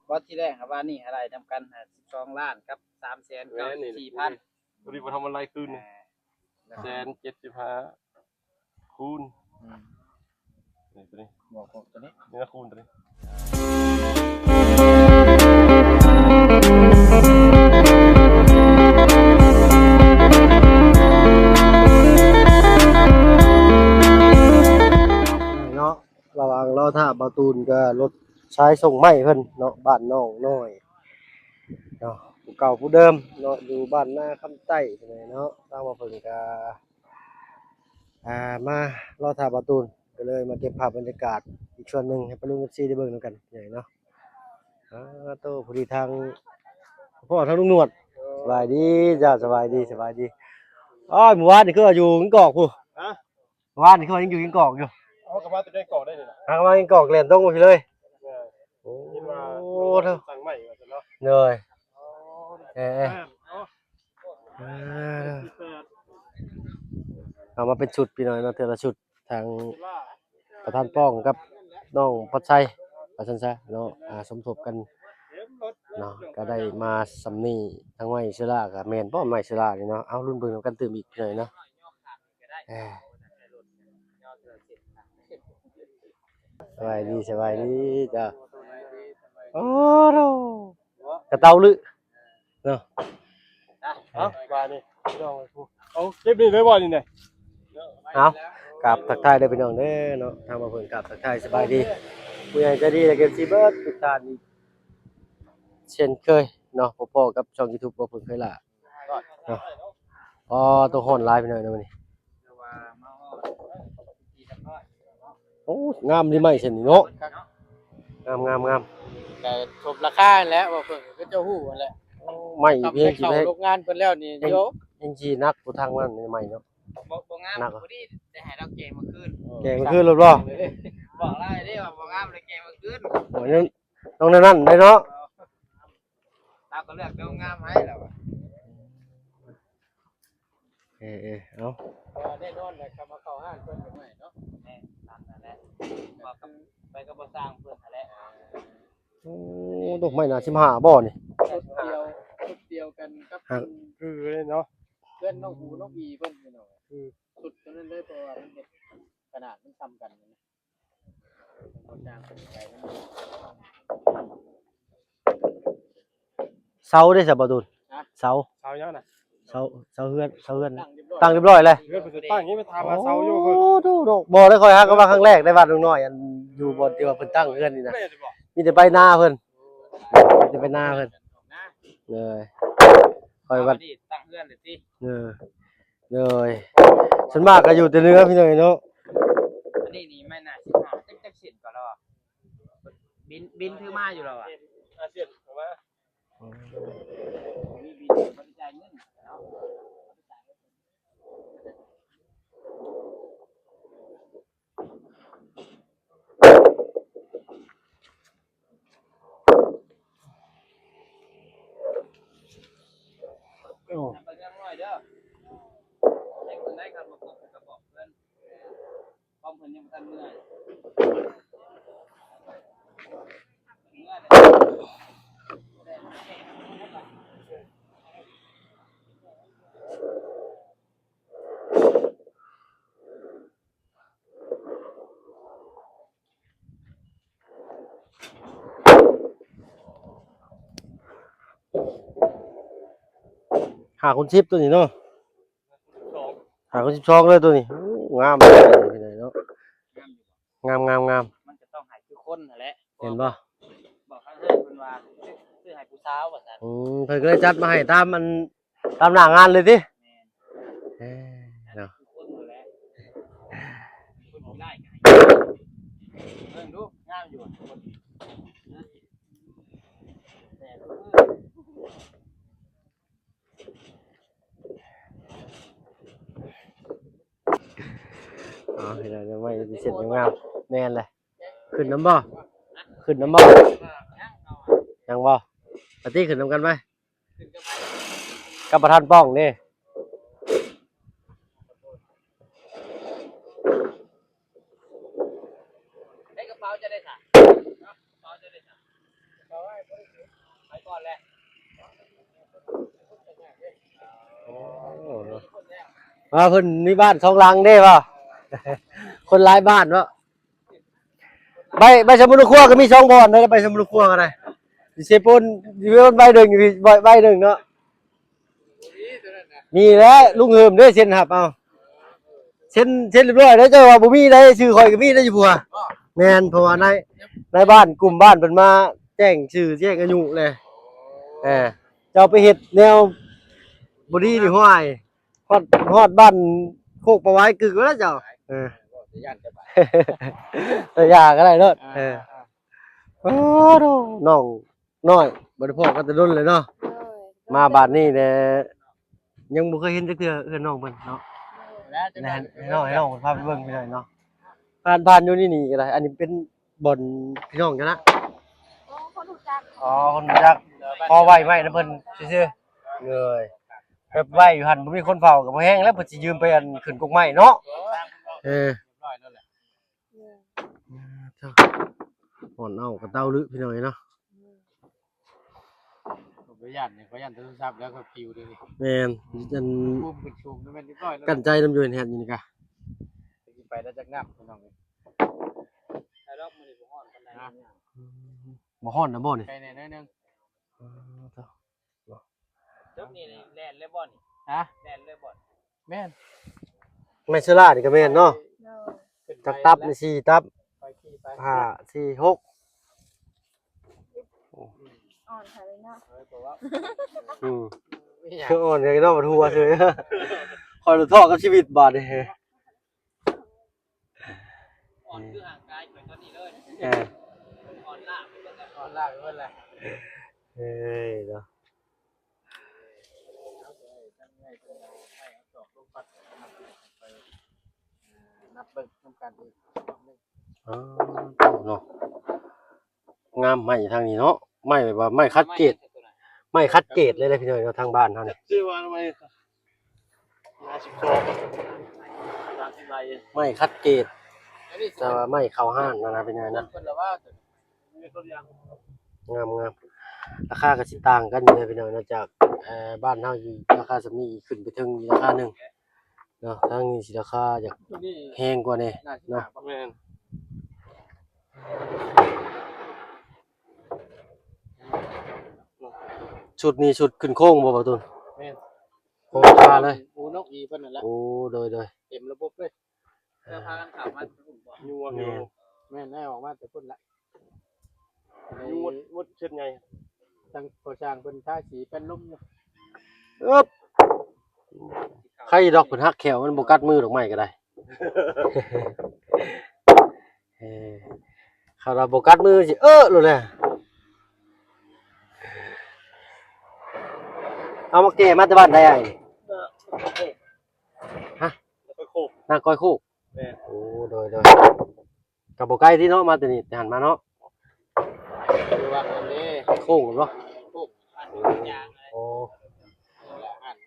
ງວດທີແລກຫາວ່ານີ້ຫາໄດ້ນຳກັນຫ້າສິບສອງລ້ານກັບສາມແສນເກົ້າສິບສີ່ພັນ ພໍດີວ່າທຳກຳໄລຄືນ ອ່າ ແສນເຈັດສິບຫ້າ ຄູນ ອືມ ນີ້ຕົວນີ້ ບວກ ບວກຕົວນີ້ ນີ້ນະ ຄູນຕົວນີ້ ເນາະ. ລະຫວ່າງລໍຖ້າບ່າວຕູນກໍລົດຊາຍສົ່ງໄມ້ເພິ່ນເນາະ ບ້ານນ້ອງນ້ອຍເນາະ ຜູ້ເກົ່າຜູ້ເດີມເນາະ ຢູ່ບ້ານນາຄຳໃຕ້ເນາະ. ທາງບ່າວເພິ່ນກໍ ອ່າ ມາລໍຖ້າບ່າວຕູນ ກໍເລີຍມາເກັບພາບບັນຍາກາດອີກສ່ວນໜຶ່ງໃຫ້ປ້າລຸງ ເອັຟຊີ ໄດ້ເບິ່ງນຳກັນເນາະ. ອ່າ ໂຕ ພໍດີທາງ ພໍ້ທາງລຸງໜວດ ສະບາຍດີຈ້າ ສະບາຍດີ ສະບາຍດີ. ອ້າຍ ມື້ວານນີ້ຄືວ່າຢູ່ກິງກອກພຸ້ນ ຮະ? ວານນີ້ເຂົາຍັງຢູ່ກິງກອກຢູ່ ເຮົາກໍມາແຕ່ກິງກອກໄດ້ນີ້ນະ ເຮົາກໍມາກິງກອກແລ່ນຕົງມາພີ້ເລີຍ. ເອີ ໂອ້ ເຫັນວ່າ ໂອ້ ໂທ້ ສັ່ງໃໝ່ວ່າຊັ້ນເນາະ ໂດຍ ອໍ ເອີ ເອີ ເອີ ເອີ ເອົາມາເປັນຊຸດພີ່ນ້ອງເນາະ ເທື່ອລະຊຸດ ທາງປະທານປ້ອງກັບນ້ອງພັດໄຊວ່າຊັ້ນຊະເນາະ ອ່າ ສົມທົບກັນເນາະ ກໍໄດ້ມາສ່ຳນີ້. ທາງໄມ້ເຊື້ອລາກໍແມ່ນບໍ່ ໄມ້ເຊື້ອລານີ້ເນາະ ເອົາລຸ້ນເບິ່ງນຳກັນຕື່ມອີກພີ່ນ້ອງເນາະ. ເອີ ສະບາຍດີ ສະບາຍດີເຈົ້າ. ໂອ້ໂທ້ ກະເຕົາລຶເນາະ. ເອົາ ບາດນີ້ພີ່ນ້ອງ ເອົາ ເກັບນີ້ເລີຍບໍ່ນີ້ນະ. ເອົາ ກາບທັກທາຍເດີພີ່ນ້ອງເດີເນາະ ທາງບ່າວເພິ່ນກາບທັກທາຍສະບາຍດີ ຜູ້ໃຫຍ່ໃຈດີ ແລະ ເອັຟຊີເບິດທຸກທ່ານອີກເຊັ່ນເຄີຍເນາະ ພໍ້ກັບຊ່ອງຢູທູບບ່າວເພິ່ນເຄີຍລະ ເນາະ. ອໍ ໂຕ ຮ້ອນຫຼາຍພີ່ນ້ອງເອີຍມື້ນີ້. ໂອ້ ງາມດີໄມ້ເສັ້ນນີ້ເນາະ ງາມໆໆ ກະສົມລາຄາຫັ້ນແຫຼະ ວ່າເພິ່ນກໍເຈົ້າຮູ້ຫັ້ນແຫຼະ. ໂອ້ ໄມ້ເພິ່ນຊິເຂົ້າໂຮງງານເພິ່ນແລ້ວນີ້ ແຮງ ໂຍ ແຮງຊິໜັກກວ່າທາງນັ້ນໄມ້ເນາະ. ບໍ່ ບໍ່ງາມ ພໍດີໄດ້ໃຫ້ລາວແກງມາຄືນ ແກງມາຄືນໂລດບໍ່? ບອກລາວເດ້ວ່າບໍ່ງາມ ແລ້ວແກງມາຄືນ. ໂອ້ຍ ຕ້ອງແນວນັ້ນໄດ໋ເນາະ. ລາວກໍເລືອກແນວງາມໃຫ້ລາວວ່າ. ເອີໆ ເອົາ ກໍແນ່ນອນແຫຼະ ຄຳວ່າເຂົ້າຮ້ານເພິ່ນກໍເມື່ອຍເນາະ. ແມ່ນ ຕາມນັ້ນແຫຼະ ວ່າກັບ ໄປກັບບໍ່ຊ່າງເພິ່ນຫັ້ນແຫຼະ. ໂອ້ ດອກໄມ້ໜ້າສິບຫ້າບໍ່ນີ້? ຊຸດດຽວ ຊຸດດຽວກັນກັບ ຄືເລີຍເນາະ ເພື່ອນນ້ອງອູນ້ອງອີເພິ່ນພີ່ນ້ອງ ຄືຊຸດຕົວນັ້ນເລີຍ ເພາະວ່າມັນເຮັດຂະໜາດມັນສ່ຳກັນ. ເສົາເດ້ຊະ ບ່າວຕູນ? ຮະ? ເສົາ ເສົາຫຍັງນະ? ເສົາ ເສົາເຮືອນ ເສົາເຮືອນ ຕັ້ງຮຽບຮ້ອຍ ຕັ້ງຮຽບຮ້ອຍແລ້ວ. ເຮືອນເພິ່ນຕັ້ງນີ້ໄປຖາມວ່າເສົາຢູ່ເພິ່ນ. ໂອ້ ໂດກໆ ບໍ່ໄດ້ ຂ້ອຍຫາກໍມາຄັ້ງແລກໃນບ້ານລຸງນ້ອຍ ອັນຢູ່ບ່ອນທີ່ວ່າເພິ່ນຕັ້ງເຮືອນນີ້ນະ. ແມ່ນບໍ່? ມີແຕ່ໃບໜ້າເພິ່ນ ມີແຕ່ໃບໜ້າເພິ່ນ. ເອີ ຂ້ອຍວ່າ ອັນນີ້ຕັ້ງເຮືອນເລີຍຕິ? ເອີ ໂດຍ ສ່ວນມາກກໍຢູ່ແຕ່ເໜືອພີ່ນ້ອງເນາະ. ອັນນີ້ນີ້ໄມ້ໜ້າສິບຫ້າ ຈັກ ຈັກເສັ້ນກໍລະ ບິນ ບິນຖືມາຢູ່ລະ ອາເຊັນເຂົ້າມາ ອືມ ມີບິນບໍ່ໄດ້ຈ່າຍເງິນເນາະ. ໂອ້ ໄປເລື່ອງໜ້ອຍເດີ ໃຫ້ຄົນໃດຄັນບໍ່ຄົບກໍບອກເພິ່ນ ຄອມເພິ່ນຍັງບໍ່ທັນເມື່ອ ເມື່ອແລ້ວ. ຫ້າຄູນສິບຕົວນີ້ເນາະ ຫ້າຄູນສິບສອງເລີຍຕົວນີ້. ໂອ້ ງາມເນາະ ງາມໆໆ ມັນກໍຕ້ອງໃຫ້ຄືຄົນຫັ້ນແຫຼະ ເຫັນບໍ່? ບອກທາງເຮືອນເພິ່ນວ່າ ຊື້ໃຫ້ຜູ້ສາວວ່າຊັ້ນ. ອືມ ເພິ່ນກໍເລີຍຈັດມາໃຫ້ຕາມອັນ ຕາມໜ້າງານເລີຍຕິ? ແມ່ນ ເອີ ເນາະ ຄືຄົນຫັ້ນແຫຼະ ຄົນຂີ້ຮ້າຍກໍໃຫ້ ເບິ່ງດູ ງາມຢູ່ ເອົາ ເຮັດໃຫ້ໄມ້ເສັດງາມໆ. ແມ່ນແຫຼະ ຂຶ້ນນຳບໍ່? ຂຶ້ນນຳບໍ່? ຍັງບໍ່? ປາຕີຂຶ້ນນຳກັນໄໝ? ກັບປະທານປ້ອງເດ້. ໃນກະເປົາເຈົ້າໄດ້ສະ? ກະເປົາເຈົ້າໄດ້ສະ? ກະເປົາອ້າຍບໍ່ໄດ້ ວ່າເພິ່ນມີບ້ານສອງຫຼັງເດ້ບໍ່? ຄົນຫຼາຍບ້ານເນາະ. ໃບ ໃບສະມຸນຄົວກໍມີສອງບ່ອນເດ້ ໃບສະມຸນຄົວກໍໄດ້. ຊິເຊໂປນ ຊິເຊໂປນໃບໜຶ່ງ ໃບ ໃບໜຶ່ງເນາະ. ມີແລ້ວ ລຸງເຮີມເດ້ເຊັນຮັບເອົາ. ເຊັນ ເຊັນຮຽບຮ້ອຍແລ້ວ ເຈົ້າວ່າບໍ່ມີໃດ ຊື່ຂ້ອຍກໍມີໄດ້ຢູ່ພຸ້ນ. ແມ່ນ ເພາະວ່ານາຍ ນາຍບ້ານກຸ່ມບ້ານເພິ່ນມາແຈ້ງຊື່ແຈ້ງອາຍຸແຫຼະ. ເອີ ເຈົ້າໄປເຮັດແນວບໍ່ດີນີ້ ຫ້ວຍ ຮອດ ຮອດບ້ານໂຄກປະຫວາຍກຶກແລ້ວເຈົ້າ. ເອີ ຕາຢານ ຕາຢານກໍໄດ້ໂລດ. ເອີ ໂອ້ໂຫ ນ້ອງນ້ອຍ ບໍ່ໄດ້ພໍ້ກັນແຕ່ດົນເລີຍເນາະ. ໂດຍ ມາບາດນີ້ແຫຼະ ຍັງບໍ່ເຄີຍເຫັນຈັກເທື່ອເຮືອນນ້ອງເພິ່ນເນາະ. ໃຫ້ນ້ອງ ໃຫ້ນ້ອງເພິ່ນພາໄປເບິ່ງພີ່ນ້ອງເນາະ. ຜ່ານ ຜ່ານຢູ່ນີ້ນີ້ກໍໄດ້ ອັນນີ້ເປັນບ່ອນພີ່ນ້ອງເຈົ້ານະ. ອໍ ຄົນຮູ້ຈັກ ອໍ ຄົນຮູ້ຈັກ ພໍໄວ້ໄວ້ນຳເພິ່ນຊື່ໆ. ໂດຍ ແບບໄວ້ຢູ່ຫັ້ນບໍ່ມີຄົນເຝົ້າກໍບໍ່ແຮງແລ້ວ ເພິ່ນຊິຢືມໄປອັນຂຶ້ນກົກໄມ້ເນາະ. ເອີ ຮຽບຮ້ອຍແລ້ວແຫຼະ. ໂດຍ ອ່າ ເຈົ້າ ອ່ອນເອົາກະເຕົ້າລຶພີ່ນ້ອງເອີຍເນາະ. ໂດຍ ບໍ່ຢ້ານຫຍັງ ຂ້ອຍຢ້ານໂທລະສັບແລ້ວກໍປິວເດນີ້. ແມ່ນ ອັນ ປຸ້ມຂຶ້ນສູງແມ່ນຮຽບຮ້ອຍແລ້ວ ກັ້ນໃຈນຳຢູ່ ເຮັດຢູ່ນີ້ກະ ຊິໄປໄດ້ຈັກນ້ຳພີ່ນ້ອງເອີຍ. ແຕ່ດອກມື້ນີ້ບໍ່ຮ້ອນປານໃດ. ບໍ່ຮ້ອນນະບໍ່ນີ້? ໄກແດ່ໜ້ອຍໜຶ່ງ. ອໍ ເຈົ້າ ຈົບນີ້ແລ່ນເລີຍບໍ່ນີ້? ຮະ? ແລ່ນເລີຍບໍ່? ແມ່ນ ໄມເຊີລານີ້ກໍແມ່ນເນາະ. ໂດຍ ຈັກຕັບນີ້ ສີ່ຕັບ ຫ້າ ສີ່ ຫົກ. ອ່ອນຂະເລີຍເນາະ. ອືມ ອ່ອນຂະເລີຍເນາະ ບັດຫົວເຊີຍ. ຂ້ອຍລະທໍ້ກັບຊີວິດບາດນີ້. ອ່ອນຄືຮ່າງກາຍຂ້ອຍຕອນນີ້ເລີຍ. ເອີ ອ່ອນລ້າໄປເບິດແລ້ວ ອ່ອນລ້າໄປເບິດແລ້ວ. ເອີຍເນາະ ນັບເບິ່ງນຳກັນອີກຮອບໜຶ່ງ. ອໍ ເນາະ ງາມໄມ້ທາງນີ້ເນາະ ໄມ້ແບບວ່າໄມ້ຄັດເກດ ໄມ້ຄັດເກດເລີຍເດ້ພີ່ນ້ອງເນາະ ທາງບ້ານເຮົານີ້. ຊື່ວ່າໄມ້ ຫ້າສິບສອງ ສາມສິບໄລ່ ໄມ້ຄັດເກດ ແຕ່ວ່າໄມ້ເຂົ້າຮ້ານນະນະ ເປັນຫຍັງນະ ງາມໆ. ລາຄາກໍຊິຕ່າງກັນຢູ່ເດ້ພີ່ນ້ອງເນາະ ຈາກ ເອີ ບ້ານເຮົາຢູ່ລາຄາສ່ຳນີ້ ຂຶ້ນໄປເທິງອີກລາຄາໜຶ່ງເນາະ. ທາງນີ້ຊິລາຄາຢາກແຮງກວ່າແດ່ເນາະ. ແມ່ນ ຊຸດນີ້ຊຸດຂຶ້ນໂຄ້ງບໍ່ ບ່າວຕູນ? ແມ່ນ ໂອຄາເລີຍ ໂອນົກອີເພິ່ນນັ້ນແຫຼະ. ໂອ້ ໂດຍໆ ເຕັມລະບົບເລີຍ. ເອີ ເຈົ້າພາກັນເຂົ້າມາພຸ້ນບໍ່? ຍົວຢູ່. ແມ່ນ ແມ່ນ ໄດ້ອອກມາແຕ່ພຸ້ນລະ. ຢູ່ໝົດ ໝົດເສັ້ນໃຫຍ່ ທາງກໍ່ສ້າງເພິ່ນທາສີແປ້ນລົມຢູ່. ເອີບ ໄຄດອກ ເພິ່ນຫັກແຂ້ວ ມັນບໍ່ກັດມືດອກໄມ້ກໍໄດ້. ເອີ ຄັນວ່າບໍ່ກັດມືຊິເອີໂລດແຫຼະ. ເອົາມາແກ່ມາແຕ່ບ້ານໃດອ້າຍ? ຮະ? ນາກ້ອຍໂຄກ. ນາກ້ອຍໂຄກ. ແມ່ນ. ໂອ້ ໂດຍໆ ກໍບໍ່ໄກຕິເນາະ ມາແຕ່ນີ້ ແຕ່ຫັ້ນມາເນາະ. ຢູ່ວັດນັ້ນເດ້. ໂຄ້ງເນາະ. ໂຄ້ງ. ໂອ້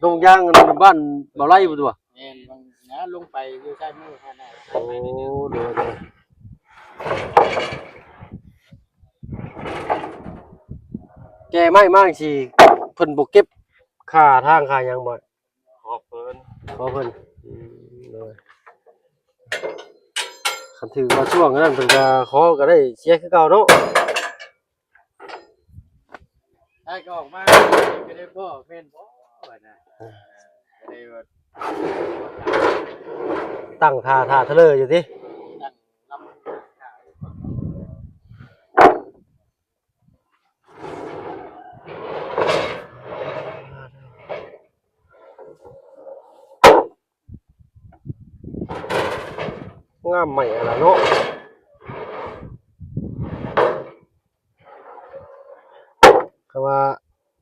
ດົງຢາງ ອັນບ້ານບໍ່ໄລ່ພຸ້ນຕົວະ? ແມ່ນ ບາງນະ ລົງໄປຢູ່ຊ້າຍມືຫັ້ນນະ. ໂອ້ ໂດຍໆ ແກ່ໄມ້ມາຈັ່ງຊີ້ ເພິ່ນບໍ່ເກັບຄ່າທາງຄ່າຫຍັງບໍ່? ຂໍເພິ່ນ ຂໍເພິ່ນ. ອືມ ໂດຍ ຄັນຖືກວ່າຊ່ວງນັ້ນເພິ່ນກໍຂໍກໍໄດ້ເສຍຄືເກົ່າເນາະ. ອ້າຍກໍອອກມາກໍໄດ້ບໍ່ ແມ່ນບໍ່ວ່ານະ. ເອີ ກໍໄດ້ວ່າ ຕັ້ງທ່າ ທ່າທະເລີຢູ່ຕິ. ຕັ້ງລຳ ງາມໃໝ່ຫັ້ນລະເນາະ. ຄຳວ່າ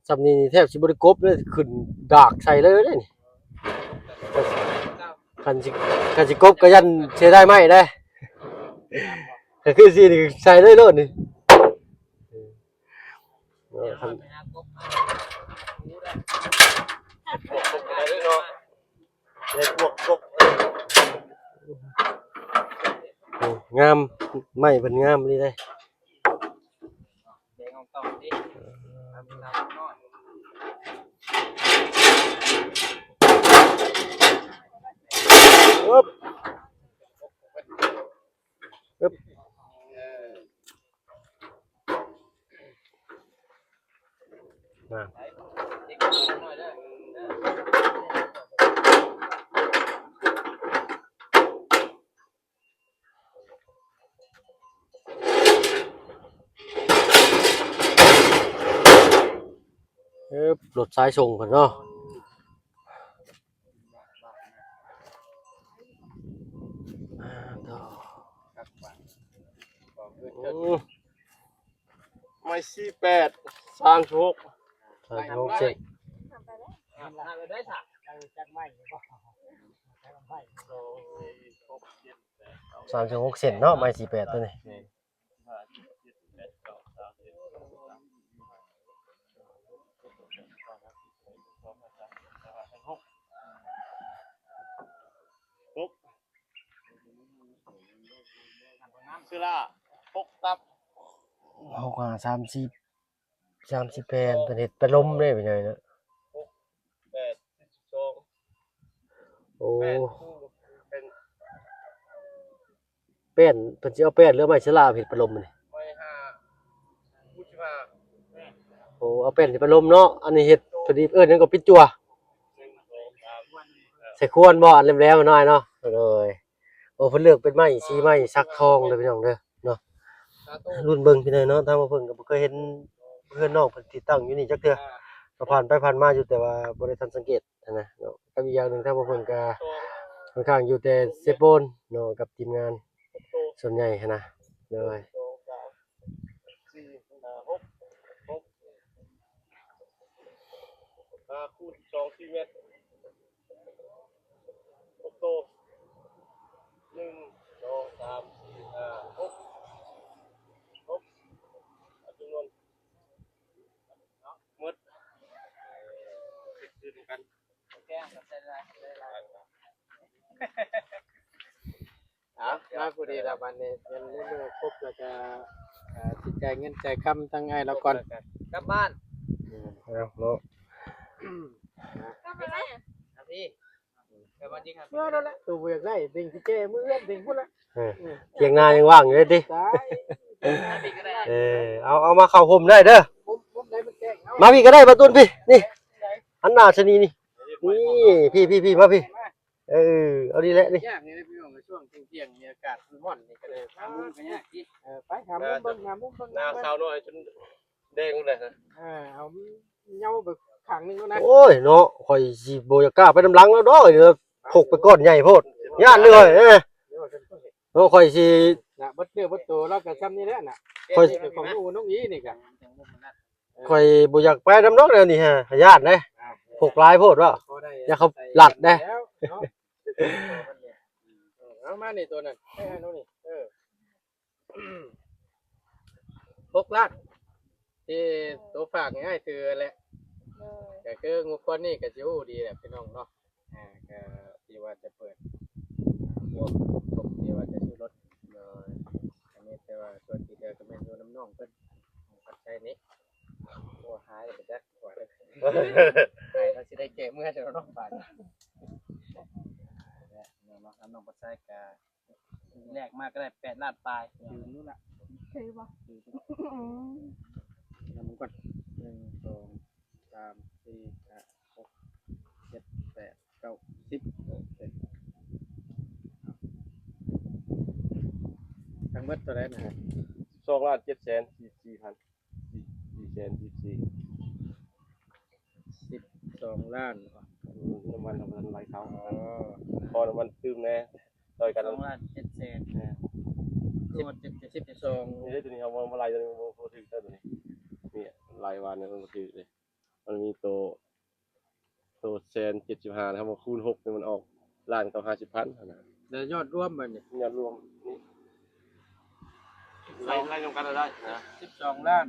ຊ່ຳນີ້ນີ້ແທບຊິບໍ່ໄດ້ກົບເລີຍ ຂຶ້ນດາກໃສ່ເລີຍເດ້ນີ້. ຄັນຊິ ຄັນຊິກົບກໍຢ້ານເສຍດາຍໄມ້ເດ້. ກໍຄືຊິໃສ່ເລີຍໂລດນີ້. ເອີ ຄັນ ໂອ້ ງາມ ໄມ້ເພິ່ນງາມອີ່ຫຼີເດ້. ແດງອອກຕອງຕິ ເອີ ງາມໆ ເນາະ. ງາມ. ເອີ ລົດສາຍສົ່ງເພິ່ນເນາະ. ໂອ້ ໄມ້ສີ່ແປດ ສາມສິບຫົກ ສາມສິບຫົກເຊັນ ສາມສິບຫົກເຊັນເນາະ ໄມ້ສີ່ແປດໂຕນີ້. ຫົກ ເຊລາ ຫົກຕັບ ຫົກຫ້າ ສາມສິບ ສາມສິບແຜ່ນ ເພິ່ນເຮັດປະລົມເດ້ ເປັນຫຍັງເນາະ ຫົກແປດ ສີ່ສິບສອງ ໂອ້ ແປດ ເປັນ ແປ້ນ ເພິ່ນຊິເອົາແປ້ນ ຫຼື ໄມ້ເຊລາເຮັດປະລົມນີ້ ໄມ້ຫ້າ ຄູນສິບຫ້າ ໂອ້ ເອົາແປ້ນເຮັດປະລົມເນາະ. ອັນນີ້ເຮັດ ເພິ່ນເອີ້ນຫຍັງກໍ ປິດຈົວ ໃສ່ຄວນບໍ່ ອັນແຫຼມໆ ນ້ອຍເນາະ. ໂດຍ ໂອ້ ເພິ່ນເລືອກເປັນໄມ້ ສີໄມ້ສັກທອງເດີພີ່ນ້ອງເດີເນາະ. ລຸ້ນເບິ່ງພີ່ນ້ອງເນາະ ທາງບໍ່ເພິ່ນກໍບໍ່ເຄີຍເຫັນເຮືອນນ້ອງເພິ່ນຕິດຕັ້ງຢູ່ນີ້ຈັກເທື່ອ ກໍຜ່ານໄປຜ່ານມາຢູ່ ແຕ່ວ່າບໍ່ໄດ້ທັນສັງເກດ ຫັ້ນນະເນາະ. ກັບອີກຢ່າງໜຶ່ງ ທາງພວກເພິ່ນກະຂ້ອນຂ້າງຢູ່ແຕ່ເຊໂປນເນາະ ກັບທີມງານສ່ວນໃຫຍ່ຫັ້ນນະ. ໂດຍ ໜຶ່ງ ສອງ ສາມ ສີ່ ຫ້າ ຫົກ ຫົກ ຫ້າ ຄູນສອງ ສີ່ແມັດ ຫົກໂຕ ໜຶ່ງ ສອງ ສາມ ສີ່ ຫ້າ ຫົກ ຫົກ ເອົາຈຳນວນ ໝົດ ເອີ ຄືນກັນ ໂອເຄ ຂອບໃຈຫຼາຍ ຂອບໃຈຫຼາຍ. ເອົາ ມາພໍດີລະ ບາດນີ້ເງິນໃນມືຄົບ ແລ້ວກະ ເອີ ຊິຈ່າຍເງິນຈ່າຍຄຳທາງອ້າຍລາວກ່ອນ ກັບບ້ານ. ເອີ ເອົາເນາະ ກັບມາໄສ? ເມື່ອນັ້ນແຫຼະ ໂຕບໍ່ຢາກໄດ້ ເບັງຊິແກ່ເມືອເຮືອນເບັງພຸ້ນລະ. ເອີ ຖຽງນາຍັງວ່າງຢູ່ເດ້ຕິ. ເອີ ເອົາ ເອົາມາເຂົ້າຮົ່ມໄດ້ເດີ. ມາພີ້ກໍໄດ້ ມາຕູນພີ້ ນີ້ ຫັນໜ້າຊະນີ້ນີ້ ນີ້ ພີ້ໆໆ ມາພີ້. ເອີ ເອົານີ້ແຫຼະນີ້ ຍາກນີ້ເດ້ພີ່ນ້ອງ ໃນຊ່ວງທ່ຽງໆ ນີ້ອາກາດມັນຮ້ອນນີ້ກໍເລີຍ ຫາມຸມກໍຍາກຕິ. ເອີ ໄປຫາມຸມເບິ່ງ ຫາມຸມເບິ່ງ ໜ້າສາວນ້ອຍຈົນ ແດງພຸ້ນແຫຼະ. ເອີ ເອົາເຫຍົາໄປຂ້າງໜຶ່ງໂລດນະ. ໂອ້ຍເນາະ ຂ້ອຍຊິບໍ່ຢາກກ້າໄປນຳຫຼັງແລ້ວດອກ ພົກໄປກ້ອນໃຫຍ່ໂພດ ຢ້ານເລີຍ. ເອີ ເນາະ ຂ້ອຍຊິ ນະ ເບິດເນື້ອເບິດໂຕລາວກໍຊ່ຳນີ້ແຫຼະນະ. ຂ້ອຍ ຂອງໜູນ້ອງອີນີ້ກະ ຂ້ອຍບໍ່ຢາກໄປນຳດອກແນວນີ້ ຢ້ານເດ້ ພົກຫຼາຍໂພດເນາະ ຢ້ານເຂົາລັດເດ້. ເອົາມານີ້ ໂຕນັ້ນ ເອີ ໂຕນີ້ ເອີ ຫົກລ້ານ ທີ່ໂຕຝາກໃຫ້ອ້າຍຖືຫັ້ນແຫຼະ. ໂດຍ ກໍຄືງົວຄວາຍນີ້ກໍຊິຮູ້ດີແຫຼະພີ່ນ້ອງເນາະ. ອ່າ ກໍທີ່ວ່າຈະເປີດ ພວກ ທີ່ວ່າຈະຊື້ລົດ. ໂດຍ ອັນນີ້ແຕ່ວ່າສ່ວນທີ່ເຫຼືອກໍແມ່ນຢູ່ນຳນ້ອງເພິ່ນ ຂອບໃຈນີ້. ໂອ້ ຫາຍແລ້ວບໍ່ຈັກ ໃຫ້ເຮົາຊິໄດ້ແກ່ເມືອແລ້ວເນາະ ບາດນີ້. ເນາະ ນຳນ້ອງປະໄຊກໍ ແລກມາກໍໄດ້ແປດລ້ານປາຍ ຖືກຢູ່ລະ ຖືກບໍ່? ຖືກ. ອືມ ນຳມັນກ່ອນ ໜຶ່ງ ສອງ ສາມ ສີ່ ຫ້າ ຫົກ ເຈັດ ແປດ ເກົ້າ ສິບ ໂອເຄ. ທັງໝົດເທົ່າໃດນະ? ສິບສອງລ້ານເຈັດແສນສີ່ສິບສີ່ພັນ ສີ່ແສນສີ່ສິບສີ່ ສິບສອງລ້ານ ອືມ ນ້ຳມັນ ນ້ຳມັນໄຫຼເຂົ້າ. ອໍ ຂໍນ້ຳມັນຕື່ມແດ່ ຊ່ອຍກັນ ສອງລ້ານເຈັດແສນ ເອີ ສິບ ສິບສອງ ນີ້ເດ້ ຕົວນີ້ເຮົາມາ ມາໄລ່ຕົວນີ້ ບໍ່ ບໍ່ຖືກເດ້ ຕົວນີ້ ນີ້ໄລ່ວານນີ້ມັນບໍ່ຖືກເດ້. ມັນມີໂຕ ໂຕແສນເຈັດສິບຫ້າ ເຮົາມາຄູນຫົກນີ້ ມັນອອກລ້ານກັບຫ້າສິບພັນຫັ້ນນະ. ແລ້ວຍອດລວມບັດນີ້? ຍອດລວມນີ້ ໄລ່ ໄລ່ນຳກັນໄດ້ນະ ສິບສອງລ້ານ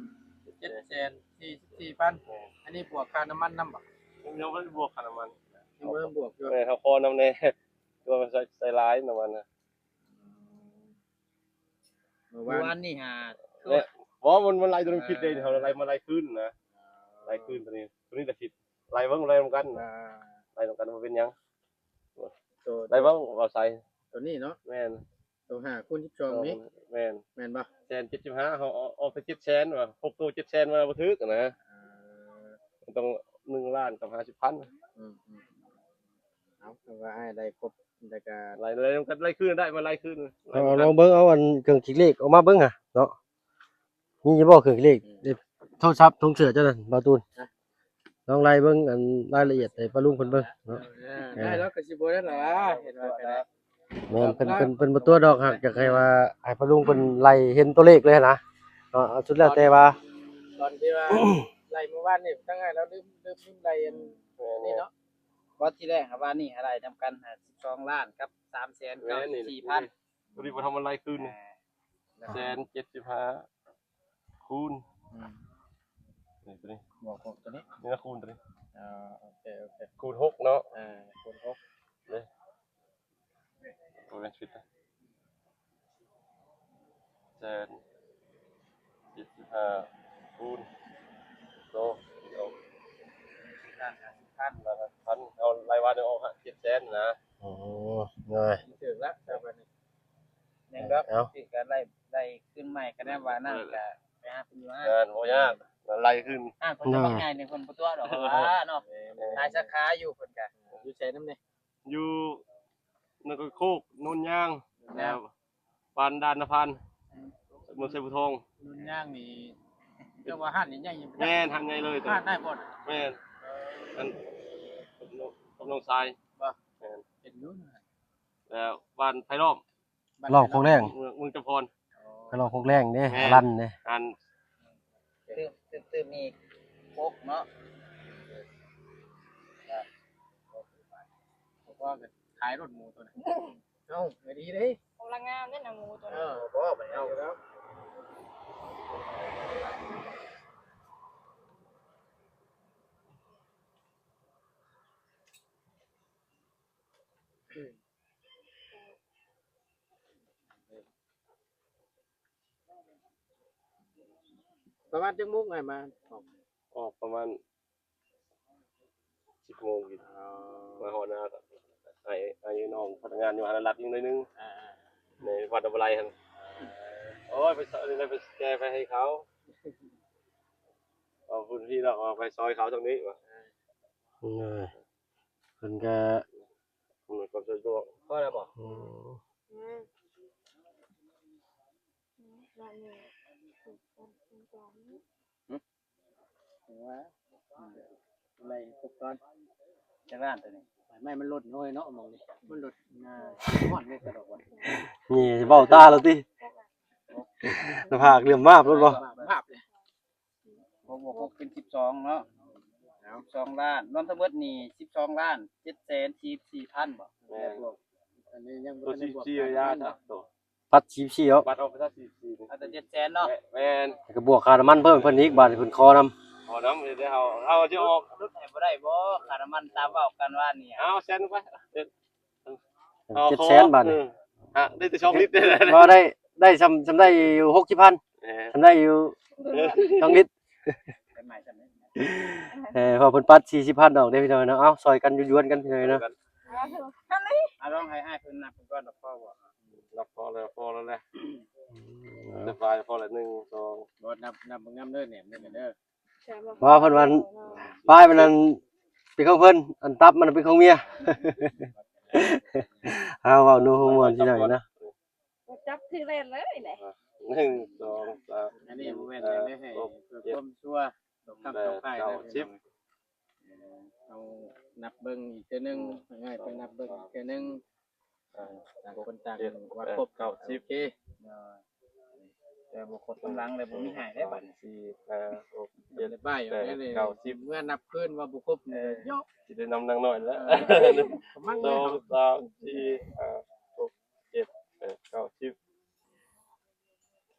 ເຈັດແສນສີ່ສິບສີ່ພັນ. ແມ່ນ ອັນນີ້ບວກຄ່ານ້ຳມັນນຳບໍ່? ຍັງບໍ່ໄດ້ບວກຄ່ານ້ຳມັນ ຍັງບໍ່ໄດ້ບວກຢູ່. ແມ່ນ ເຮົາຂໍນຳແດ່ ຄືວ່າມັນໃຊ້ ໃຊ້ຫຼາຍນ້ຳມັນນະ. ເມື່ອວານ ເມື່ອວານນີ້ຫາ ແລະ ບໍ່ ມັນ ມັນໄລ່ຕົວນັ້ນຜິດເດ້ ເຮົາໄລ່ມາໄລ່ຄືນນະ ໄລ່ຄືນຕົວນີ້ ຕົວນີ້ລະຜິດ ໄລ່ເບິ່ງ ໄລ່ນຳກັນ ອ່າ ໄລ່ນຳກັນບໍ່ເປັນຫຍັງ. ໂຕ ໄລ່ເບິ່ງ ເວົ້າໃສ່ ຕົວນີ້ເນາະ ແມ່ນ ໂຕຫ້າຄູນສິບສອງນີ້ ແມ່ນ ແມ່ນບໍ່? ແສນເຈັດສິບຫ້າ ເຮົາເອົາ ເອົາໄປເຈັດແສນວ່າ ຫົກໂຕເຈັດແສນວ່າບໍ່ຖືກນະ. ອ່າ ຕ້ອງໜຶ່ງລ້ານກັບຫ້າສິບພັນ. ອືມ ອືມ ເອົາ ເພາະວ່າອ້າຍໄດ້ຄົບ ແລ້ວກໍ ໄລ່ ໄລ່ນຳກັນ ໄລ່ຄືນໄດ້ ມາໄລ່ຄືນ. ເອົາ ລອງເບິ່ງ ເອົາອັນເຄື່ອງຄິດເລກອອກມາເບິ່ງຫາເນາະ. ມີຢູ່ບໍ່ເຄື່ອງຄິດເລກ? ອືມ ເອີ ໂທລະສັບຖົງເສື້ອເຈົ້ານັ້ນ ບ່າວຕູນ ຮະ? ລອງໄລ່ເບິ່ງອັນລາຍລະອຽດໃຫ້ປ້າລຸງເພິ່ນເບິ່ງເນາະ. ເອີ ເອີ ໄດ້ແລ້ວ ກໍຊິບໍ່ໄດ້ລະຫວາ ເຫັນວ່າກໍໄດ້. ແມ່ນ ເພິ່ນ ເພິ່ນ ເພິ່ນບໍ່ຕົວະດອກ ຫາກຢາກໃຫ້ວ່າ ໃຫ້ປ້າລຸງເພິ່ນໄລ່ເຫັນຕົວເລກເລີຍຫັ້ນນະເນາະ. ເອົາ ສຸດແລ້ວແຕ່ວ່າ ຕອນທີ່ວ່າໄລ່ມື້ວານນີ້ ທັງອ້າຍລາວລືມ ລືມ ລືມໄລ່ອັນນີ້ເນາະ. ບໍ່ ທີແລກຫາວ່ານີ້ ໄລ່ນຳກັນ ຫ້າສິບສອງລ້ານກັບສາມແສນເກົ້າສິບສີ່ພັນ. ຕົວນີ້ບໍ່ທຳມາໄລ່ຄືນ ອ່າ ແສນເຈັດສິບຫ້າ ຄູນ ອືມ ນີ້ຕົວນີ້ ບວກຫົກຕົວນີ້ ນີ້ນະ ຄູນຕົວນີ້. ອ່າ ໂອເຄ ໂອເຄ ຄູນຫົກເນາະ. ອ່າ ຄູນຫົກເດ້. ບໍ່ແມ່ນຜິດນະ ແສນເຈັດສິບຫ້າ ຄູນສອງ ເອົາ ລ້ານຫ້າສິບພັນ ລ້ານຫ້າສິບພັນ ເອົາລາຍວັນອອກເຈັດແສນນະ. ໂອ້ ງ່າຍ ຖືກລະ ແຕ່ບັດນີ້ ຍັງດອກ ເອົາ ຖືກກະໄລ່ ໄລ່ຄືນໃໝ່ ກະແນມວ່ານັ້ນ ເອີ ກະໄປຫາເພິ່ນຢູ່ ງານບໍ່ຍາກ ໄລ່ຄືນ. ອ່າ ເພິ່ນຈະບັກໃຫຍ່ນີ້ ເພິ່ນບໍ່ຕົວະດອກ ເອີ ເພາະວ່າເນາະ ແມ່ນ ຫຼາຍສາຂາຢູ່ ເພິ່ນກະຢູ່ໃສນຳນີ້ ຢູ່ນະຄອນໂຄກ ໂນນຍາງ ໂນນຍາງ ແລ້ວບ້ານດ່ານນະພານ ເມືອງໄຊພູທອງ. ໂນນຍາງນີ້ ເຈົ້າວ່າຮ້ານໃຫຍ່ໆ ແມ່ນ ຮ້ານໃຫຍ່ເລີຍ ຮ້ານນາຍບ່ອນ ແມ່ນ ອັນ ກັບນ້ອງຊາຍ ບໍ່ ແມ່ນ ເປັນຢູ່ ແລ້ວບ້ານໄຜ່ລ້ອມ ລ້ອມໂຄກແລງ ເມືອງ ເມືອງຈຳພອນ ອໍ ໄຜ່ລ້ອມໂຄກແລງເດ້ ແມ່ນ ອາລັນເດ້ ອັນ ຕື່ມ ຕື່ມ ຕື່ມນີ້ ໂຄກເນາະ ເພາະວ່າຂາຍລົດໝູຕົວນັ້ນ. ເອົ້າ ກະດີເດ້ ກຳລັງງາມເດ້ນະໝູຕົວນີ້. ເອີ ບໍ່ ໄປເອົາແລ້ວ. ປະມານຈັກໂມງອ້າຍມາອອກ? ອອກປະມານ ສິບໂມງກິນ ອໍ ມາຮອດນາກໍໃຫ້ອ້າຍນ້ອງພະນັກງານຢູ່ຫັ້ນລັດອີກໜ້ອຍໜຶ່ງ ອ່າໆ ໃນວັດອະໄວໄລຫັ້ນ. ໂອ້ຍ ໄປຊອຍ ໄປແກ່ໄປໃຫ້ເຂົາ ເອົາພື້ນທີ່ເນາະ ເອົາໄປຊອຍເຂົາທາງນີ້ວ່າ ເອີ ເພິ່ນກະອຳນວຍຄວາມສະດວກ ພໍແລ້ວບໍ່? ອືມ ອືມ ວ່າ ໄລ່ຄົບກ່ອນ ຈັກລ້ານຕົວນີ້ ໄຟໄໝ້ມັນຫຼົ່ນເນາະ ເນາະ ໝ່ອງນີ້ມັນຫຼົ່ນ ອ່າ ຮ້ອນເລີຍ ກະດອກວ່າ ນີ້ເວົ້າຕາແລ້ວຕິ ໜ້າຜາກເຫຼື້ອມມາບໂລດບໍ່ ມາບເລີຍ. ຫົກບວກຫົກເປັນສິບສອງເນາະ ສິບສອງລ້ານ ລວມທັງໝົດນີ້ສິບສອງລ້ານເຈັດແສນສີ່ສິບສີ່ພັນບໍ່? ແມ່ນ ອັນນີ້ຍັງບໍ່ທັນໄດ້ບວກ ສິບສີ່ ຢ່າ ຕັດສີ່ສິບສີ່ເນາະ ຕັດອອກໄປຊະສີ່ສິບສີ່ ເອົາແຕ່ເຈັດແສນເນາະ ແມ່ນ ແລ້ວກໍບວກຄ່ານ້ຳມັນເພີ່ມເພິ່ນອີກ ບາດນີ້ເພິ່ນຂໍນຳ ຂໍນຳ ເຮົາ ເຮົາຈະອອກ ຫຼຸດໃຫ້ບໍ່ໄດ້ບໍ່ ຄ່ານ້ຳມັນຕາມເວົ້າກັນວານນີ້ ເອົາແສນໄປ ເອົາ ເຈັດແສນບາດນີ້ ເອີ ຮະ ໄດ້ແຕ່ສອງລິດ ບໍ່ໄດ້ ໄດ້ຊ່ຳ ຊ່ຳໄດ້ຢູ່ຫົກສິບພັນ ເອີ ຊ່ຳໄດ້ຢູ່ ເອີ ສອງລິດ ເອີ ເພາະເພິ່ນປັດສີ່ສິບພັນອອກເດ້ພີ່ນ້ອງເນາະ ເອົາ ຊ່ອຍກັນຢວນໆກັນພີ່ນ້ອງເນາະ. ເອົາ ລອງໃຫ້ອ້າຍເພິ່ນນັບເບິ່ງກ່ອນ ນັບພໍບໍ່? ນັບພໍແລ້ວ ພໍແລ້ວແຫຼະ ອືມ ສະບາຍ ພໍແລ້ວ ໜຶ່ງ ສອງ ບໍ່ ນັບ ນັບເບິ່ງນຳເດີ ແໜມເບິ່ງກັນເດີ. ເພາະວ່າເພິ່ນວ່າ ປາຍມັນນັ້ນເປັນຂອງເພິ່ນ ອັນຕັບມັນເປັນຂອງເມຍ ເຮົາເວົ້ານົວຫົວມ່ວນຊິໜ້ອຍເນາະ ຈັບຖືກແລ່ນເລີຍແຫຼະ ໜຶ່ງ ສອງ ສາມ ອັນນີ້ບໍ່ແມ່ນຫຍັງເດ້ ໃຫ້ເພື່ອຄວາມຊົວ ຕອກຄ່ຳຕອກຄ້າຍ ເກົ້າ ສິບ ເຮົານັບເບິ່ງອີກເທື່ອໜຶ່ງ ໃຫ້ເພິ່ນນັບເບິ່ງອີກເທື່ອໜຶ່ງ. ອ່າ ຕ່າງຄົນຕ່າງວ່າຄົບ ເກົ້າສິບ ໂອເຄ ແຕ່ບໍ່ຄົບກຳລັງແລ້ວບໍ່ມີໃຫ້ໄດ້ບັດນີ້ ສີ່ ຫ້າ ຫົກ ເຈັດ ແປດ ເກົ້າ ສິບ ເມື່ອນັບຄືນວ່າບໍ່ຄົບນີ້ ເອີ ເຍາະ ຊິໄດ້ນຳນາງນ້ອຍແລ້ວ ເອີ ສອງ ສາມ ສີ່ ຫ້າ ຫົກ ເຈັດ ແປດ ເກົ້າ ສິບ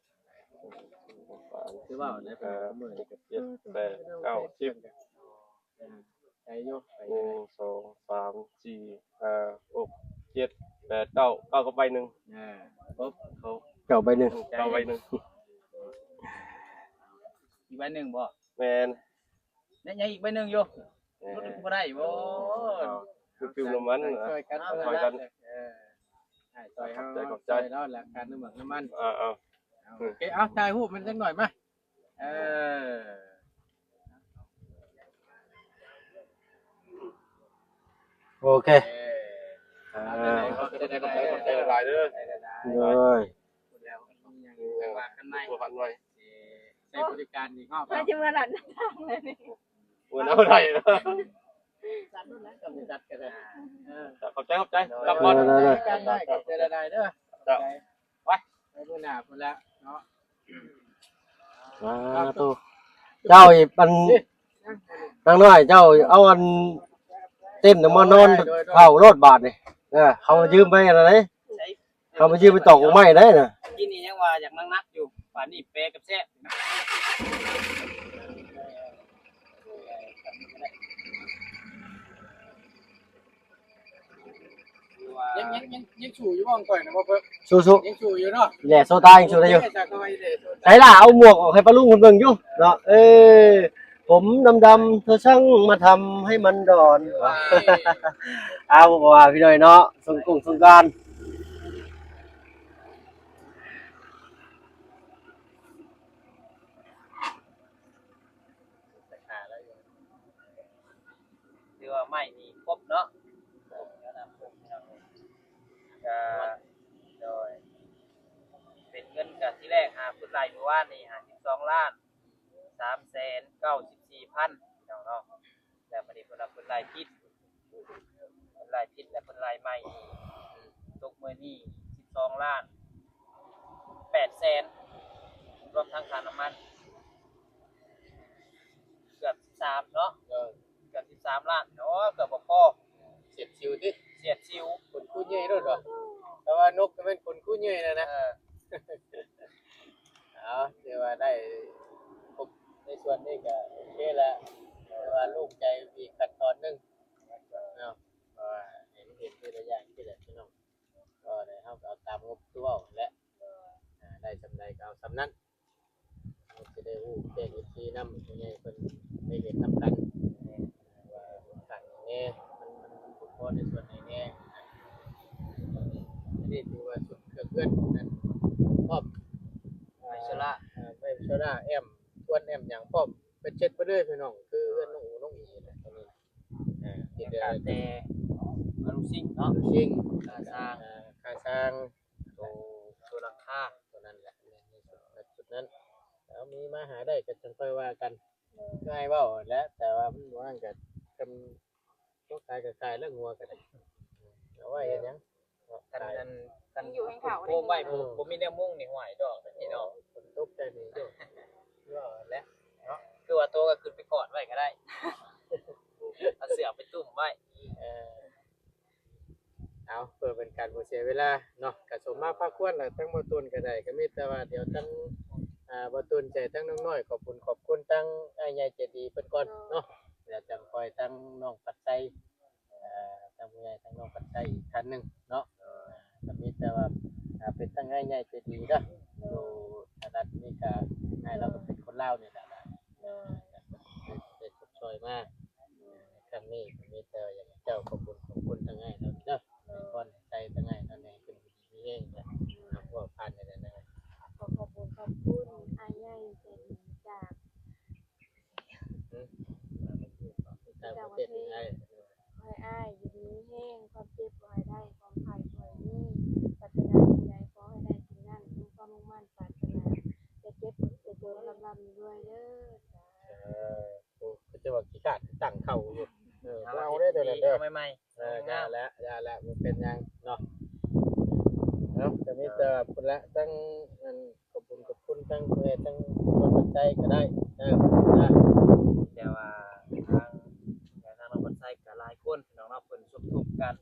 ຄືເວົ້າແລ້ວ ເອີ ເປັນມື້ນີ້ກໍ ເຈັດ ແປດ ເກົ້າ ສິບ ໄດ້ຢູ່ ໜຶ່ງ ສອງ ສາມ ສີ່ ຫ້າ ຫົກ ເຈັດ ແປດ ເກົ້າ ເກົ້າກັບໃບໜຶ່ງ ເອີ ຄົບ ເກົ້າໃບໜຶ່ງ ເກົ້າໃບໜຶ່ງ ອີກໃບໜຶ່ງບໍ່? ແມ່ນ ຍັງອີກໃບໜຶ່ງຢູ່ ແມ່ນ ຫຼຸດບໍ່ໄດ້ບໍ່? ເອົາ ຄືຕື່ມນ້ຳມັນ ຊ່ອຍກັນ ຊ່ອຍກັນ ເອີ ໃຫ້ຊ່ອຍເຮົາ ຂອບໃຈ ຂອບໃຈ ຊ່ອຍເນາະ ແລະຄ່ານ້ຳມັນ ນ້ຳມັນ ເອີ ເອົາ ເອົາ ໂອເຄ ເອົາ ຖ່າຍຮູບມັນຈັກໜ້ອຍມາ ເອີ ເອີ ເອີ ໂອເຄ ເອີ ຂອບໃຈ ຂອບໃຈ ຂອບໃຈຫຼາຍໆເດີ ໂດຍ ແລ້ວຍັງວ່າກັນໃໝ່ ໃຊ້ບໍລິການອີກຮອບ ວ່າຊິມາຫຼັນທາງເລີຍນີ້ ບໍ່ໄດ້ ຂອບໃຈ ຂອບໃຈ ກັບກ່ອນ ເດີ ເດີ ເດີ ຂອບໃຈຫຼາຍໆເດີ ເຈົ້າ ໄປ ໄປມື້ໜ້າພຸ້ນແຫຼະເນາະ ສາທຸ ເຈົ້າອີກ ອັນ ນາງນ້ອຍ ເຈົ້າເອົາອັນເຕັນມານອນເຝົ້າໂລດບາດນີ້ ເອີ ເຂົາຢືມໄປອັນນັ້ນເດ້ ເຂົາມາຢືມໄປຕອກໝາກໄມ້ໄດ້ນະ ກິນນີ້ຍັງວ່າຢາກໜັກໆຢູ່ ບາດນີ້ແປກັບແຊບ ຍັງ ຍັງ ຍັງ ຍັງສູ້ຢູ່ບໍ່ ຂ້ອຍນະບໍ່ເພິ່ນ ສູ້ໆ ຍັງສູ້ຢູ່ເນາະ ແຫຼະໂຊຕາຍັງສູ້ໄດ້ຢູ່ ໂອເຄ ຈັກໜ່ອຍເດ້ ໃສລະ ເອົາໝວກອອກໃຫ້ປ້າລຸງເພິ່ນເບິ່ງຢູ່ເນາະ ເອີ ຜົມດຳໆ ເທາຊ່າງມາທຳໃຫ້ມັນດອນ ເອົາ ບໍ່ວ່າພີ່ນ້ອງເນາະ ສົງກົງສົງການ ຖືວ່າໄມ້ນີ້ຄົບເນາະ ຄົບແລ້ວນະ ຄົບແລ້ວນະ ກະ ໂດຍ ເປັນເງິນກະທີແລກຫາພຸ້ນໄລ່ມື້ວານນີ້ ຫ້າສິບສອງລ້ານ ສາມແສນເກົ້າສິບສີ່ພັນ ພີ່ນ້ອງເນາະ ແລ້ວບັດນີ້ເພິ່ນວ່າເພິ່ນໄລ່ຜິດ ເພິ່ນໄລ່ຜິດ ແລ້ວເພິ່ນໄລ່ໃໝ່ອີກ ຕົກມື້ນີ້ສິບສອງລ້ານແປດແສນ ລວມທັງຄ່ານ້ຳມັນ ເກືອບສິບສາມເນາະ ເອີ ເກືອບສິບສາມລ້ານ ໂອ້ ເກືອບບໍ່ພໍ ສຽດສິວຕິ ສຽດສິວ ຂົນຄູເຫຍື່ອຍໂລດວ່າ ແຕ່ວ່ານົກກໍແມ່ນຂົນຄູເຫຍື່ອຍແລ້ວນະ ເອີ ເອົາ ຖືວ່າໄດ້ຄົບໃນສ່ວນນີ້ກໍໂອເຄແລ້ວ ແຕ່ວ່າໂລ່ງໃຈອີກຂັ້ນຕອນໜຶ່ງເນາະ ເພາະວ່າໃຫ້ມັນເຫັນທີລະຢ່າງຊີ້ແຫຼະພີ່ນ້ອງ ກໍໄດ້ ເຮົາກໍເອົາຕາມງົບທີ່ເວົ້າຫັ້ນແຫຼະ ອ່າ ໄດ້ສ່ຳໃດກໍເອົາສ່ຳນັ້ນ ເຮົາຊິໄດ້ຮູ້ແຈ້ງເອັຟຊີນຳ ຜູ້ໃຫຍ່ເພິ່ນໄດ້ເຫັນນຳກັນ ວ່າຂາດຫຍັງແດ່ ມັນ ມັນບໍ່ພໍໃນສ່ວນໃດແດ່ ອັນນີ້ຖືວ່າຊຸດເຄື່ອງເຮືອນນັ້ນພ້ອມ ໄຟໂຊລາ ເອີ ໄຟໂຊລາ ແອ້ມ ທວນແອ້ມຫຍັງພ້ອມ ເປັນເຊັດເບິດເລີຍພີ່ນ້ອງ ຄືເຮືອນນ້ອງອູນ້ອງອີແຫຼະ ຕອນນີ້ ອ່າ ຍັງຂາດແຕ່ອະລູຊິງເນາະ ອະລູຊິງ ຄ່າສ້າງ ອ່າ ຄ່າສ້າງ ໂຕ ໂຕຫຼັງຄາ ໂຕນັ້ນແຫຼະ ໃນ ໃນ ໃນຈຸດນັ້ນ ເອົາມີມາຫາໄດ້ກໍຈັ່ງຄ່ອຍວ່າກັນ ຄືອ້າຍເວົ້າຫັ້ນແຫຼະ ແຕ່ວ່າມັນບໍ່ນັ້ນກໍ ຄັນຕົວຂາຍກໍຂາຍແລ້ວ ງົວກໍໄດ້ ເອົາໄວ້ເຮັດຫຍັງ ຄັນ ຄັນຢູ່ໃຫ້ເຂົາໂຮມໄວ້ ເອີ ບໍ່ ບໍ່ມີແນວມຸງນີ້ ຫ້ວຍ ດອກນີ້ເນາະ ຝົນຕົກໃສ່ນີ້ ເອີ ແຫຼະເນາະ ຄືວ່າໂຕກໍຂຶ້ນໄປກອດໄວ້ກໍໄດ້ ເອົາເສື້ອໄປຕຸ້ມໄວ້ ເອີ ເອົາ ເພື່ອເປັນການບໍ່ເສຍເວລາເນາະ ກະສົມມາພາຄວນລະ ທັງບໍ່ຕູນກະໄດ້ ກະມີແຕ່ວ່າດຽວທັງ ອ່າ ບໍ່ຕູນໃຈທັງນ້ອງນ້ອຍ ຂອບຄຸນຂອບຄຸນທັງອ້າຍໃຫຍ່ໃຈດີເພິ່ນກ່ອນເນາະ ແລ້ວຈັ່ງຄ່ອຍທັງນ້ອງພັດໄຊ ເອີ ທັງຜູ້ໃຫຍ່ທັງນ້ອງພັດໄຊອີກທ່ານໜຶ່ງເນາະ ກະມີແຕ່ວ່າ ອ່າ ເປັນທັງອ້າຍໃຫຍ່ໃຈດີເດີ ຢູ່ສະຫະລັດອາເມລິກາ ອ້າຍລາວກະເປັນຄົນລາວນີ້ແຫຼະ ໄດ້ ໄດ້ຊົດຊ່ອຍມາ ໃນຄັ້ງນີ້ກະມີແຕ່ຢາກໃຫ້ເຈົ້າຂອບບຸນຂອບຄຸນທາງອ້າຍເຮົາເດີ ໃຫ້ພອນໃຫ້ໄຊທາງອ້າຍເຮົາແດ່ ເພິ່ນຢູ່ດີມີແຮງ ເຮົາກໍຜ່ານໄດ້ແລ້ວນະ ຂໍຂອບບຸນຂອບຄຸນອ້າຍໃຫຍ່ໃຈດີຈາກ ຫືມ ຕ່າງປະເທດ ຕ່າງປະເທດ ໃຫ້ອ້າຍຢູ່ດີມີແຮງ ຄວາມເຈັບບໍ່ໃຫ້ໄດ້ ຄວາມໄຂ້ບໍ່ໃຫ້ມີ ປາດຖະໜາສິ່ງໃດຂໍໃຫ້ໄດ້ສິ່ງນັ້ນ ສົມຄວາມມຸ່ງໝັ້ນປາດຖະໜາ ຢ່າເຈັບຢ່າຈົນ ລ່ຳໆລວຍໆເດີ ສາທຸ ໂອ້ ເຂົາເຈົ້າວ່າຂີ້ຄ້ານຕັ້ງເຂົ້າຢູ່ ເອີ ບໍ່ເອົາເດ້ ໂຕນັ້ນເດີ ເອົາໃໝ່ໆ ເອີ ຢ່າແຫຼະ ຢ່າແຫຼະ ບໍ່ເປັນຫຍັງເນາະ ເອົາ ກະມີແຕ່ພຸ້ນແຫຼະ ທັງອັນ ຂອບຄຸນ ຂອບຄຸນທັງຜູ້ໃຫຍ່ ທັງຄົນຂອບໃຈກໍໄດ້ເດີ ແຕ່ວ່າທາງ ທາງນ້ອງຂອບໃຈກໍຫຼາຍຄົນພີ່ນ້ອງເນາະ ເພິ່ນສົມທົບກັນ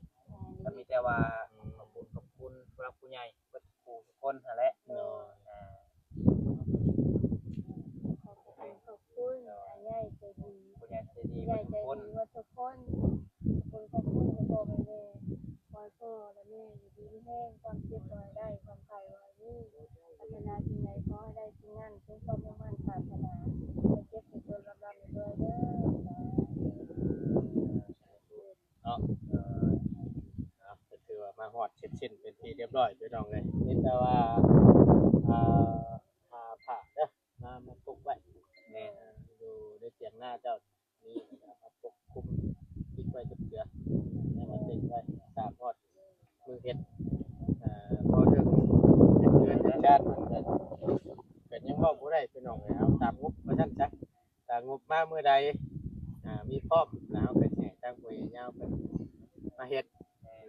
ກໍມີແຕ່ວ່າ ອືມ ຂອບຄຸນ ຂອບຄຸນຜູ້ຫຼັກຜູ້ໃຫຍ່ເບິດ ທຸກຄົນຫັ້ນແຫຼະ ໂດຍ ອ່າ ຂອບຄຸນ ຂອບຄຸນ ໂດຍ ອ້າຍໃຫຍ່ໃຈດີ ຜູ້ໃຫຍ່ໃຈດີ ຜູ້ໃຫຍ່ໃຈດີເບິດທຸກຄົນ ເບິດທຸກຄົນ ຂອບຄຸນ ຂອບຄຸນພໍ່ແມ່ ຂໍໃຫ້ພໍ່ແລະແມ່ຢູ່ດີມີແຮງ ຄວາມເຈັບບໍ່ໃຫ້ໄດ້ ຄວາມໄຂ້ບໍ່ໃຫ້ມີ ປາດຖະໜາສິ່ງໃດຂໍໃຫ້ໄດ້ສິ່ງນັ້ນ ສົມຄວາມມຸ່ງໝັ້ນປາດຖະໜາ ຢ່າເຈັບຢ່າຈົນ ລ່ຳໆລວຍໆເດີ ສາທຸ ເນາະ ເອີ ເອົາ ກໍຖືວ່າມາຮອດເສັດສິ້ນເປັນທີ່ຮຽບຮ້ອຍພີ່ນ້ອງເອີຍ ມີແຕ່ວ່າ ອ່າ ຜ້າເດີ ມາ ມາປົກໄວ້ ແມ່ນ ຢູ່ໃນຖຽງນາເຈົ້າ ນີ້ ມາປົກຄຸມ ປິດ ໄວ້ຈັກເທື່ອ ໃຫ້ມັນເປັນໄວ້ຕາມຮອດ ມືເຮັດ ເອີ ພໍເຖິງເຮັດເຮືອນເຮັດຊານ ມັນກໍ ກໍຍັງເວົ້າບໍ່ໄດ້ພີ່ນ້ອງເອີຍ. ເອົາຕາມງົບວ່າຊັ້ນຊະ ຖ້າງົບມາມື້ໃດ ອ່າ ມີພ້ອມ ແລ້ວເຮົາກໍຊິໃຫ້ທາງຜູ້ໃຫຍ່ຍາວເພິ່ນມາເຮັດ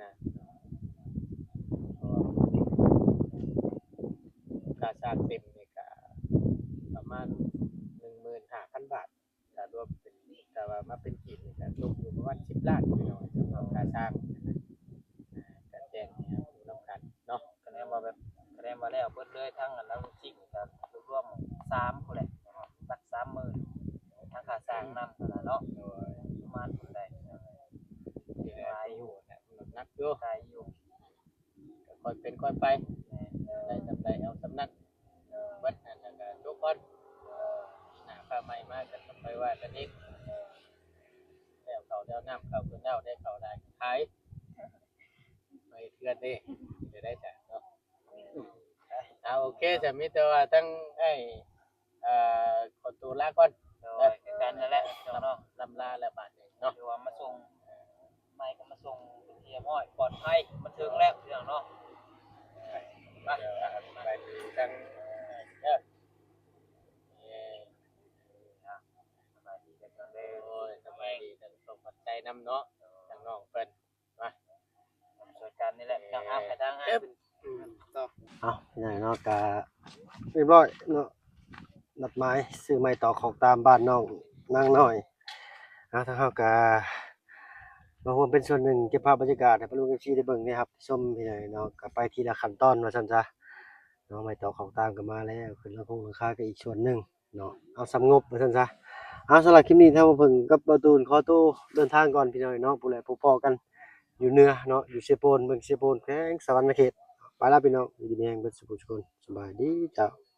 ນະ ເພາະວ່າຄ່າສ້າງເຕັມນີ້ກໍປະມານໜຶ່ງໝື່ນຫ້າພັນບາດ. ຖ້າລວມເປັນ ຖ້າວ່າມາເປັນກີບນີ້ກໍຕົກຢູ່ປະມານສິບລ້ານພີ່ນ້ອງ ສຳລັບຄ່າສ້າງ ອ່າ ກະແຈ້ງໃຫ້ຮູ້ນຳກັນເນາະ. ຄະແນນວ່າແບບ ຄະແນນວ່າແລ້ວເບິດເລີຍ ທັງອັນນັ້ນຊິງກະລວມໆສາມພຸ້ນແຫຼະ ບັດສາມໝື່ນ ທັງຄ່າສ້າງນຳຫັ້ນນະເນາະ ໂດຍ ປະມານພຸ້ນແຫຼະ ຫຼາຍຢູ່ ໜັກຢູ່ ຫຼາຍຢູ່. ກໍຄ່ອຍເປັນຄ່ອຍໄປ ແມ່ນ ໄດ້ສ່ຳໃດເອົາສ່ຳນັ້ນ ເບິດຫັ້ນແລ້ວກໍຈົບກ່ອນ ໜ້າຟ້າໃໝ່ມາກໍຄ່ອຍວ່າກັນອີກ ແລ້ວເຂົ້າແລ້ວນ້ຳເຂົ້າຕົວເຈົ້າ ໄດ້ເຂົ້າໄດ້ຂາຍ ມາເຮັດເຮືອນເດ້ ຊິໄດ້ໄດ້ຊະເນາະ. ເອົາ ໂອເຄ ສະ ມີແຕ່ວ່າທັງອ້າຍ ເອີ ຂໍໂຕລາກ່ອນ ໂດຍ ຄືກັນນັ້ນແຫຼະພີ່ນ້ອງເນາະ ລ່ຳລາແລ້ວບາດນີ້ເນາະ ຖືວ່າມາສົ່ງ ໃໝ່ກໍມາສົ່ງເປັນທີ່ຮຽບຮ້ອຍ ປອດໄພ ມາເຖິງແລ້ວພີ່ນ້ອງເນາະ ໄປ ສະບາຍດີທັງ ເອີ ເອີ ສະບາຍດີທັງສອງ ຂອບໃຈນຳເນາະ ທາງນ້ອງເພິ່ນ ມາ ຊ່ວຍກັນນີ້ແຫຼະ ເອີ ເອົາ ພີ່ນ້ອງເນາະ ກໍຮຽບຮ້ອຍເນາະ ນັດໝາຍຊື້ໄມ້ຕອກຂອກຕາມບ້ານນ້ອງນາງນ້ອຍ. ເອົາ ທາງເຮົາກໍມາຮ່ວມເປັນສ່ວນໜຶ່ງ ເກັບພາບບັນຍາກາດໃຫ້ພໍ່ລຸງ ເອັຟຊີ ໄດ້ເບິ່ງໄດ້ຮັບຊົມພີ່ນ້ອງເນາະ ກໍໄປທີລະຂັ້ນຕອນວ່າຊັ້ນຊະເນາະ. ໄມ້ຕອກຂອກຕາມກໍມາແລ້ວ ຂຶ້ນຫຼັງຄົງຫຼັງຄາກໍອີກສ່ວນໜຶ່ງ ເນາະ ເອົາສ່ຳງົບວ່າຊັ້ນຊະ. ເອົາ ສຳລັບຄລິບນີ້ ທາງບ່າວເຜິ້ງກັບບ່າວຕູນ ຂໍໂຕເດີນທາງກ່ອນພີ່ນ້ອງເນາະ ຜູ້ແລະພົບພໍ້ກັນຢູ່ເໜືອເນາະ ຢູ່ເຊໂປນ ເມືອງເຊໂປນ ແຂວງສະຫວັນນະເຂດ. ໄປລະພີ່ນ້ອງ ຢູ່ດີມີແຮງເບິດສູ່ຜູ້ສູ່ຄົນ ສະບາຍດີເຈົ້າ.